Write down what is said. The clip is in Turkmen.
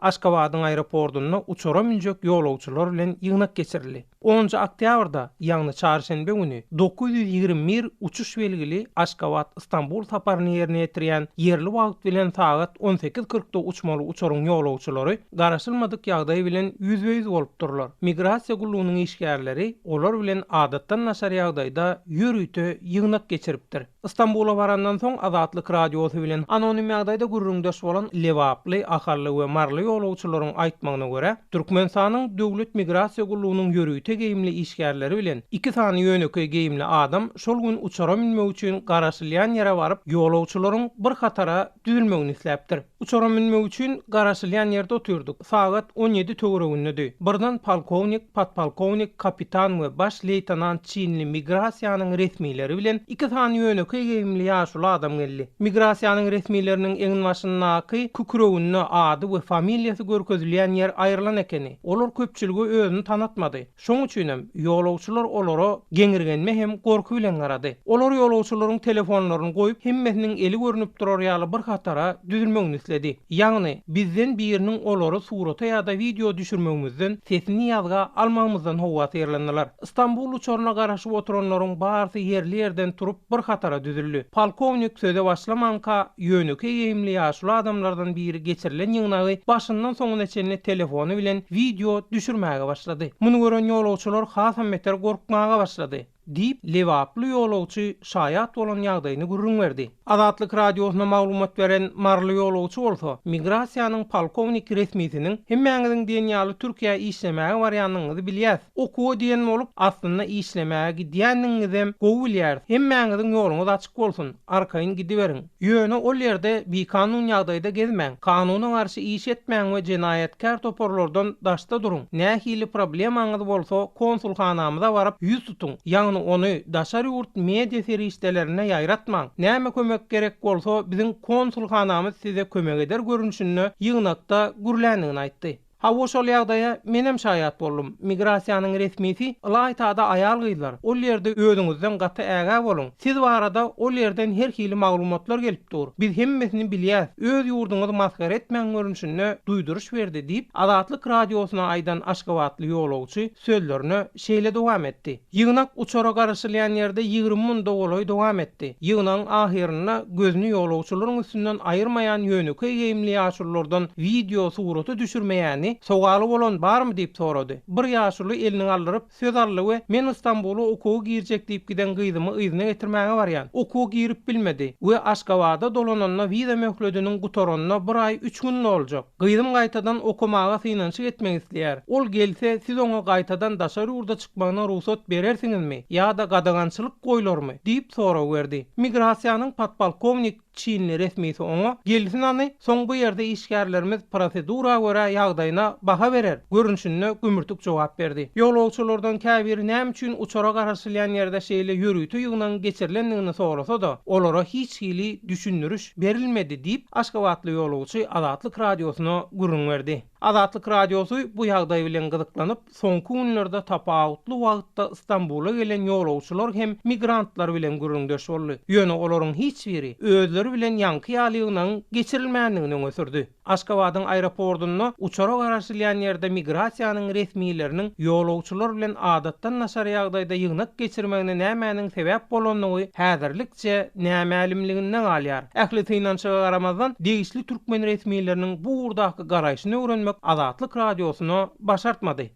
Aşgabadyň aeroportunda uçara münjek ýolagçylar bilen ýygnak geçirildi. Onunjy oktýabrda, ýagny çarşenbe güni 921 uçuş belgili Aşgabat, Stambul saparyny ýerine ýetirýän ýerli wagt bilen sagat on sekiz kyrkda uçmaly uçaryň ýolagçylary garaşylmadyk ýagdaý bilen ýüzbe-ýüz bolupdyrlar. Migrasiýa gullugynyň işgärleri olar bilen adatdan daşary ýagdaýda ýörite ýygnak geçiripdir. Stambula barandan soň Azatlyk Radiosy bilen anonim ýagdaýda gürrüňdeş bolan lebaply, ahally we maryly ýolagçylaryň aýtmagyna görä, Türkmenistanyň Döwlet migrasiýa gullugynyň ýörite geýimli işgärleri bilen iki sany ýönekeý geýimli adam şol gün uçara münmek üçin garaşylýan ýere baryp, ýolagçylaryň bir hatara düzülmegini isläpdir. Uçara münmek üçin garaşylýan ýerde otyrdyk. Sagat 17 töweregindedi. Birden polkownik, podpolkownik, kapitan we baş leýtenant çinli migrasiýanyň resmileri bilen iki sany ýönekeý geýimli ýaşuly adam geldi. Migrasiýanyň resmileriniň eginbaşyndaky kükreginde ady we familiýasy görkezilýän ýer aýrylan ekeni. Olar köpçülige özüni tanatmady. Şoň üçinem ýolagçylar olara geňirgenme hem gorky bilen garady. Olar ýolagçylaryň telefonlaryny goýup, hemmesiniň eli görnüp durar ýaly bir hatara düzülmegini isledi. Ýagny, bizden biriniň olary surata ýa-da wideo düşürmegimizden, sesini ýazga almagymyzdan howatyrlandylar. Stambul uçaryna garaşyp oturanlaryň barysy ýerli-ýerden turup, bir hatara düzüldi. Polkownik söze başlamanka, ýönekeý geýimli ýaşuly adamlardan biri geçirilen ýygnagy başyndan soňuna çenli telefony bilen wideo düşürmäge başlady. Muny gören ýolagçylar hasam beter gorkmaga başlady. Diýip, lebaply ýolagçy şaýat bolan ýagdaýyny gürrüň berdi. Azatlyk Radiosyna maglumat beren maryly ýolagçy bolsa, migrasiýanyň polkownik resmisiniň hemmäňiziň diýen ýaly Türkiýä işlemäge barýanyňyzy bilýäs. Okuwa diýen bolup, aslynda işlemäge gidýändigiňizem gowy bilýäris. Hemmäňiziň ýoluňyz açyk bolsun, arkaýyn gidiberiň. Ýöne ol ýerde bikanun ýagdaýda gezmäň, kanuna garşy iş etmäň we jenaýatkär toparlardan daşda duruň. Nähili problemaňyz bolsa konsulhanamyza baryp ýüz tutuň, ýagny ony daşary ýurt media serişdelerinde ýaýratmaň. Näme kömek gerek bolsa biziň konsulhanamyz size kömek eder görnüşinde ýygnakda gürländigini aýtdy. Hawa şol ýagdaýa menem şaýat boldum. Migrasiýanyň resmisi ylaýtada aýal-gyzlar, ol ýerde özüňizden gaty ägä boluň. Siz barada ol ýerden her hili maglumatlar gelip dur. Biz hemmesini bilýäs. Öz ýurduňyzy masgara etmäň görnüşinde duýduryş berdi diýip, Azatlyk Radiosyna aýdan aşgabatly ýolagçy sözlerine şeýle dowam etdi. Ýygnak uçara garaşylýan ýerde 20 munda golaý dowam etdi. Ýygnagyň ahyrynda gözüni ýolagçylaryň üstünden aýyrmaýan ýönekeý geýimli ýaşululardan wideo surata düşürmeýäni sowaly bolan barmy diýip sorady. Bir ýaşuly elini galdyryp, söz aldy we Men Stambula okuwa girjek diýip giden gyzymy yzyna getirmäge barýan. Okuwa girip bilmedi we Aşgabada dolananyna wiza möhlediniň gutaranyna bir aý üç gün doljak. Gyzym gaýtadan okamaga synanyşyk etmek isleýär. Ol gelse, siz oňa gaýtadan daşary ýurda çykmagyna rugsat berersiňizmi ýa-da gadagançylyk goýlarmy? diýip sorag berdi. Migrasiýanyň podpolkownik çinli resmisi oňa, Gelsin hany, soň bu ýerde işgärlerimiz prosedura görä ýagdaýyna baha berer, görnüşinde gümürtik jogap berdi. Ýolagçylardan käbiri näme üçin uçara garaşylýan ýerde şeýle ýörite ýygnagyň geçirilendigini sorasa-da, olara hiç hili düşündiriş berilmedi diýip, aşgabatly ýolagçy Azatlyk Radiosyna gürrüň berdi. Azatlyk Radiosy bu ýagdaý bilen gyzyklanyp, soňky günlerde tapawutly wagtda Stambula gelen ýolagçylar hem migrantlar bilen gürrüňdeş boldy. Ýöne olaryň hiç biri özleri bilen ýaňky ýaly ýygnagyň geçirilmändigini öňe sürdi. Aşgabadyň aeroportunda uçara garaşylýan ýerde migrasiýanyň resmileriniň ýolagçylar bilen adatdan daşary ýagdaýda ýygnak geçirmegine nämäniň sebäp bolandygy häzirlikçe nämälimliginde galýar. Ähli synanyşyga garamazdan, degişli türkmen resmileriniň bu ugurdaky garaýşyny öwrenmek Azatlyk Radiosyna başartmady.